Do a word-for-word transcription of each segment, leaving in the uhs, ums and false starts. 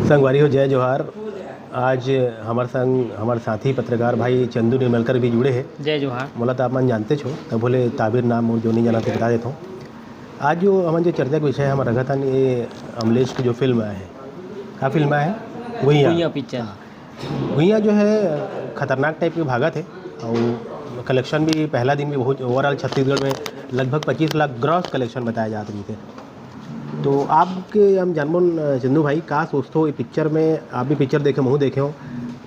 संगवारी हो, जय जोहार। आज हमर संग हमर साथी पत्रकार भाई चंदू निर्मलकर भी जुड़े हे। जय जोहार। मोला तो आप मन जानते छो, तब बोले ताबीर नाम मोर जो नहीं जाना थे बता देता हूँ। आज जो हमन जो चर्चा के विषय हमर रखत हन, ये अमलेश की जो फिल्म आए है, का फिल्म आए है? भुइयां। भुइयां पिक्चर। हाँ। भुइयां जो है खतरनाक टाइप के भागत है और कलेक्शन भी पहला दिन भी बहुत, ओवरऑल छत्तीसगढ़ में लगभग पच्चीस लाख ग्रॉस कलेक्शन बताया जात रही थे। तो आपके हम जानबो न, चंदू भाई, का सोचते हो ये पिक्चर में? आप भी पिक्चर देखे, महू देखे हो,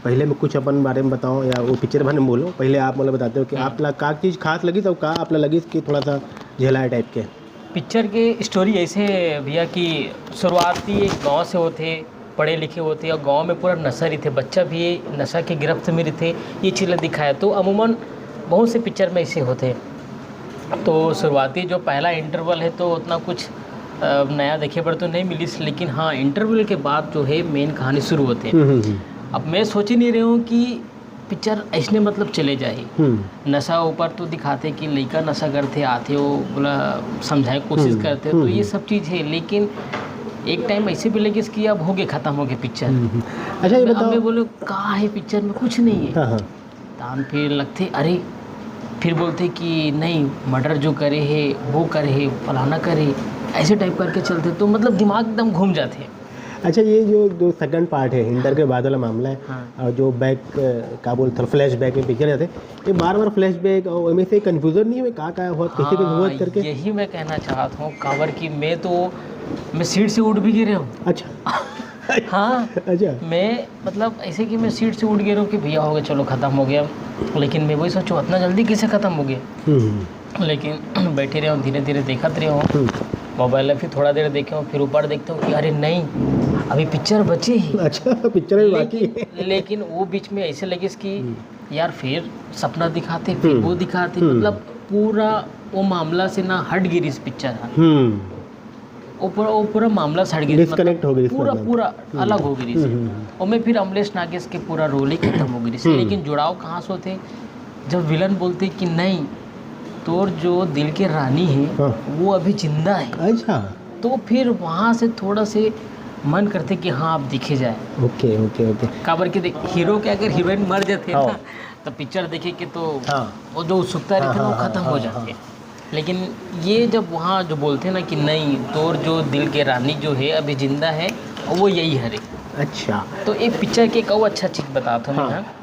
पहले में कुछ अपन बारे में बताओ या वो पिक्चर बारे में बोलो। पहले आप मतलब बताते हो कि हम्म। आप ला का चीज़ खास लगी, तो का आप ला लगी कि थोड़ा सा झेलाए टाइप के? पिक्चर के स्टोरी ऐसे है भैया कि शुरुआती एक गांव से होते, पढ़े लिखे होते और गांव में पूरा नशा रहिथे, बच्चा भी नशा के गिरफ्त में रहिथे, ये चीज़ ला दिखाया। तो अमूमन बहुत से पिक्चर में ऐसे होते हैं। तो शुरुआती जो पहला इंटरवल है तो उतना कुछ अ, नया देखे बर तो नहीं मिलिस, लेकिन हाँ, इंटरवल के बाद जो है मेन कहानी शुरू होते हैं। हम्म, हम्म, हम्म। अब मैं सोच ही नहीं रहे हूँ कि पिक्चर ऐसने मतलब चले जाही। हम्म। नशा ऊपर तो दिखाते कि लइका नशा करथे, आथे, वो बोला समझाए कोशिश हम्म, करथे, तो हम्म, ये हम्म। सब चीज़ है। लेकिन एक टाइम ऐसे भी लगे कि अब हो गए, खत्म हो गए पिक्चर। हम्म, हम्म। अच्छा, ये अब बताओ। मैं बोले, "का है पिक्चर में?" कुछ नहीं है। हाँ, हाँ। तान फिर लगथे, अरे, फिर बोलथे कि नहीं, मर्डर जो करे हे, वो करे हे, फलाना करे, ऐसे टाइप करके चलथे, तो मतलब दिमाग एकदम घूम जाथे। अच्छा, ये जो, जो सेकंड पार्ट है, हिंडर के बाद वाला मामला है, हाँ। और जो बैक, अ, का बोलथे, फ्लैशबैक में पिक्चर जाथे, ये बार-बार फ्लैशबैक और हमें से कन्फ्यूजन नहीं हुए, का, का हुआ, कैसे, कैसे हुआ हाँ, करके? यही मैं कहना चाहत हूँ, काबर कि मैं तो, मैं सीट से उठ भी गिरे हूँ। अच्छा। हाँ। अच्छा। मैं, मतलब, ऐसे कि मैं सीट से उठ गया रहूँ कि भैया, हो गया, चलो, ख़त्म हो गया, लेकिन मैं वही सोचूँ, इतना जल्दी कैसे ख़त्म हो गया? हम्म। लेकिन बैठे रहे हूँ, धीरे धीरे देखत रहे हूँ। हम्म। मोबाइल में फिर थोड़ा देर देखे हूँ, फिर ऊपर देखते हूँ कि अरे नहीं, अभी पिक्चर बचे ही। अच्छा, पिक्चर में बाकी लेकिन, है। लेकिन वो बीच में ऐसे लगे कि हम्म। यार, फिर सपना दिखाते, फिर हम्म। वो दिखाते, हम्म। मतलब, पूरा वो मामला से ना हट गिरी इस पिक्चर हा। हम्म। वो पूरा, वो पूरा मामला से हट गिरी, मतलब, डिस्कनेक्ट हो गई, पूरा, मतलब। पूरा हम्म। अलग हो गई। हम्म, हम्म, हम्म। और मैं फिर अमलेश नागेश के पूरा रोल ही खत्म हो गई। हम्म। लेकिन जुड़ाव कहाँ से होते, जब विलन बोलते कि नहीं, तोर जो दिल के रानी है, हाँ। वो अभी जिंदा है। अच्छा। तो फिर वहाँ से थोड़ा से मन करते कि हाँ, अब दिखे जाए। ओके, ओके, ओके। काबर के देख, हीरो के अगर हीरोइन मर जाते हाँ। ना, तो पिक्चर देखे के तो हाँ। वो जो उत्सुकता हाँ, रहती है, हाँ, वो हाँ, खत्म हो हाँ, जाती हाँ। है। लेकिन ये जब वहाँ जो बोलते हैं ना कि नहीं, तोर जो दिल के रानी जो है, अभी जिंदा है, और वो यही हरे। अच्छा। तो ये पिक्चर के एक और अच्छा चीज़ बताता हूँ मैं हाँ। यहाँ।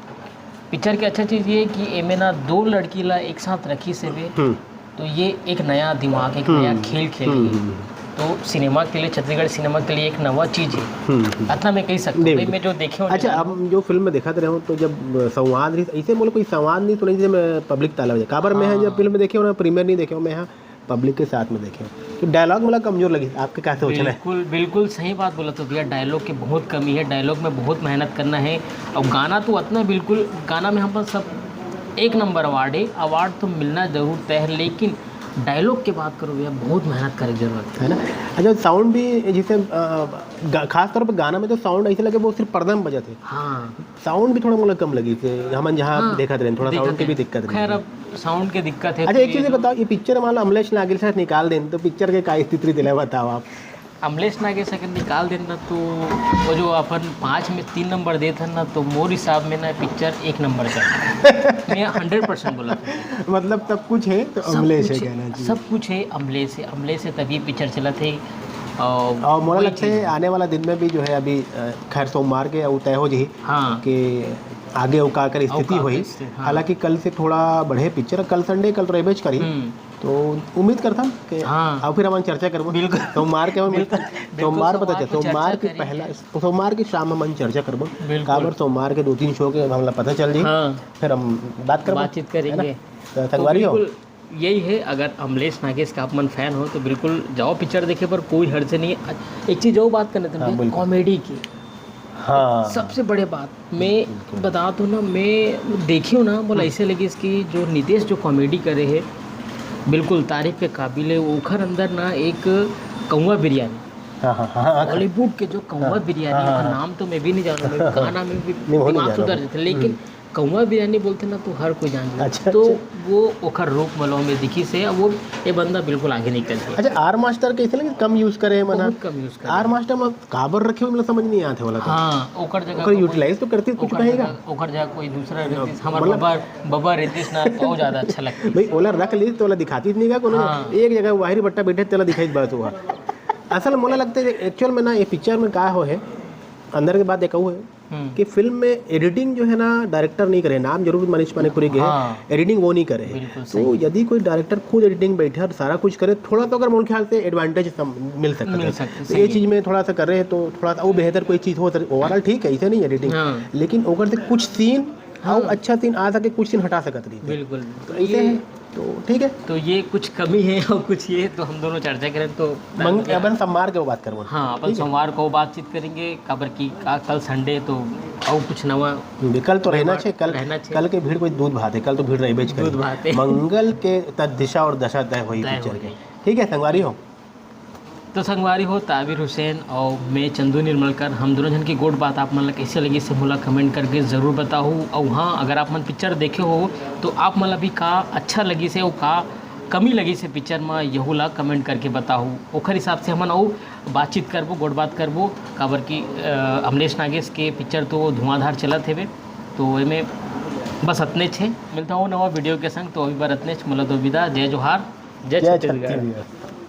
पिक्चर की अच्छा चीज़ ये है कि एमे ना दो लड़की ला एक साथ रखी से वे, हम्म। तो ये एक नया दिमाग, एक हम्म। नया खेल खेल हम्म, रही है। हम्म। तो सिनेमा के लिए, छत्तीसगढ़ सिनेमा के लिए एक नवा चीज़ है। हम्म, हम्म। अतना मैं कही सकता हूँ, नहीं, भाई, मैं जो देखे हूँ अच्छा, ना, अब जो फिल्म में देखत रहे हो, तो जब संवाद रही, ऐसे बोलो, कोई संवाद नहीं सुनाई, जैसे मैं पब्लिक ताला बजा। काबर मैं हाँ। जब फिल्म देखे हो ना, प्रीमियर नहीं देखे हो, मैं यहाँ पब्लिक के साथ में देखे हो, तो डायलॉग मला कमजोर लगी। आपके कैसे सोचना है? बिल्कुल, बिल्कुल सही बात बोला तो भैया, डायलॉग की बहुत कमी है, डायलॉग में बहुत मेहनत करना है। और गाना तो उतना, बिल्कुल, गाना में हम सब एक नंबर अवार्ड है, अवार्ड तो मिलना जरूर तय है, लेकिन डायलॉग की बात करो भैया, बहुत मेहनत करे की जरूरत है। है ना? अच्छा, साउंड भी जैसे, अ, गा-, खास तौर पर गाना में तो साउंड ऐसे लगे वो सिर्फ पर्दा में बजत है। हाँ। साउंड भी थोड़ा मोला कम लगी थे, हमन जहाँ हाँ, देखत रहे, थोड़ा देखत साउंड की रहे। भी दिक्कत रही खैर, थी। अब साउंड की दिक्कत है, अच्छा, तो एक ये चीज़ जो बताओ, ये पिक्चर हमारा अमलेश नागेश साथ निकाल देन, तो पिक्चर के का स्थिति रही, दिला बताओ आप। अमलेश नागेश अगर निकाल देन ना, तो वो जो अपन पाँच में तीन नंबर देत हन ना, तो मोर हिसाब में ना पिक्चर एक नंबर का है। मैं हंड्रेड परसेंट बोला था। मतलब, सब कुछ है, तो सब अमलेश है कुछ, कहना चाहिए। सब कुछ है, अमलेश है, अमलेश है, तभी पिक्चर चलत है। और और मोला वही लगता है, चीज़ है। आने वाला दिन में भी जो है, अभी, अ, खैर, सोमवार के वो तय हो जाही हाँ। कि आगे अउ का कर अउ स्थिति का होही। कर स्थिति, हाँ। हालांकि कल से थोड़ा बढ़े पिक्चर, कल संडे, कल रेबेज करी। हम्म। तो उम्मीद करथन कि हाँ। अउ फिर हमन चर्चा करबो। बिल्कुल। सोमवार के हमन बिल्कुल, मिलथन। बिल्कुल, सोमवार पता सोमवार चल, को सोमवार चर्चा की करेंगे। पहला, सोमवार की शाम हमन चर्चा करबो। बिल्कुल। काबर सोमवार के दो तीन शो के हमला पता चल जाही। हाँ। फिर हम बात करबो। बातचीत है ना? करेंगे। तो तो संगवारी हो। बिल्कुल। यही है, अगर अमलेश नागेश का आप मन फैन हो तो बिल्कुल जाओ पिक्चर देखे, पर कोई हर्ज नहीं है। एक चीज़ और बात करने थे हाँ, भैया, बिल्कुल। कॉमेडी की। हाँ। सबसे बड़े बात, मैं बिल्कुल। बता दूँ ना, मैं देखी हूँ ना, बोला हम्म। ऐसे लगी इसकी जो नितेश जो कॉमेडी करे है, बिल्कुल तारीफ के काबिल है। ओखर अंदर ना एक कौवा बिरयानी, हाँ, हाँ, हाँ, हाँ, हाँ। बॉलीवुड के जो कौवा हाँ, बिरयानी, हाँ, हाँ, ओखर हाँ। नाम तो मैं भी नहीं जानूँ, मैं गाना में भी नहीं, वो नहीं दिमाग जानूँ। सुधर जाते, लेकिन हम्म। कौवा बिरयानी बोलथे ना, तो हर कोई जान जाथे। अच्छा, तो अच्छा। वो ओखर रूप म ओला में दिखिस हे, वो ये बंदा बिल्कुल आगे निकल गया। अच्छा, आर मास्टर कइसे लगे, कम यूज करे हे मना। बहुत कम यूज कर। आर मास्टर में काबर रखे हुए, मतलब, समझ नहीं आते वाला तो। हाँ, ओकर जगह ओकर कोई- यूटिलाइज तो करती कुछ ओकर कहेगा। जगह- ओकर जगह कोई दूसरा रहती, हमार मतलब- बबा, बबा रहतीस ना, तो ज्यादा अच्छा लगता। भाई, ओला रख ली तो ओला दिखाती नहीं का कोनो। हाँ। एक जगह वाहिरी बट्टा बैठे, तेला दिखाई बात हुआ। असल मोला लगता है, एक्चुअल में ना, ये पिक्चर में का हो है, अंदर के बात एक है हम्म। कि फिल्म में एडिटिंग जो है ना, डायरेक्टर नहीं करे, नाम जरूर मनीष पानीपुरी के है, हाँ। एडिटिंग वो नहीं करे है। बिल्कुल तो सही। यदि कोई डायरेक्टर खुद एडिटिंग बैठे और सारा कुछ करे, थोड़ा तो अगर मोल ख्याल से एडवांटेज मिल सकता मिल है। सकता, तो सही ये है। चीज़ में थोड़ा सा कर रहे हैं, तो थोड़ा सा वो बेहतर कोई चीज़ हो सकती। ओवरऑल ठीक है, ऐसे नहीं है एडिटिंग, हाँ। लेकिन ओकर से कुछ सीन हाँ। और अच्छा सीन आ सके, कुछ सीन हटा सकत रही थे। बिल्कुल। तो ऐसे है, तो ठीक है। तो ये कुछ कमी है और कुछ ये, तो हम दोनों चर्चा करें तो मंग अपन सोमवार के वो बात करबो। हाँ, अपन ठीक है। सोमवार को बातचीत करेंगे, काबर कि का, कल संडे तो और कुछ नवा कल तो रहना रहना- छे, कल रहना छे। कल के भीड़ कोई दूध भात है, कल तो भीड़ रहबे करी। दूध भात है। मंगल के तक दिशा और दशा तय हुई तय पिक्चर हुई। के। ठीक है संगवारी हो। तो संगवारी हो, त आबिर हुसैन और मैं चंदू निर्मलकर, हम दोनों जन की गोठ बात आप मन ला कैसे लगिस हे, मोला कमेंट करके ज़रूर बताहू। और हाँ, अगर आप मन पिक्चर देखे हो तो आप मन ला भी का अच्छा लगिस हे और का कमी लगिस हे पिक्चर में, यहू ला कमेंट करके बताहू। ओखर हिसाब से हमन अउ बातचीत करबो, गोठ बात करबो, काबर कि अ, अमलेश नागेश के पिक्चर तो धुआंधार चलत हेवे। तो एमे बस अतने छे, मिलता हूँ नवा वीडियो के संग। तो अभी बर अतने छे, मोला दो विदा, जय जोहार, जय जय छत्तीसगढ़। छत्तीसगढ़।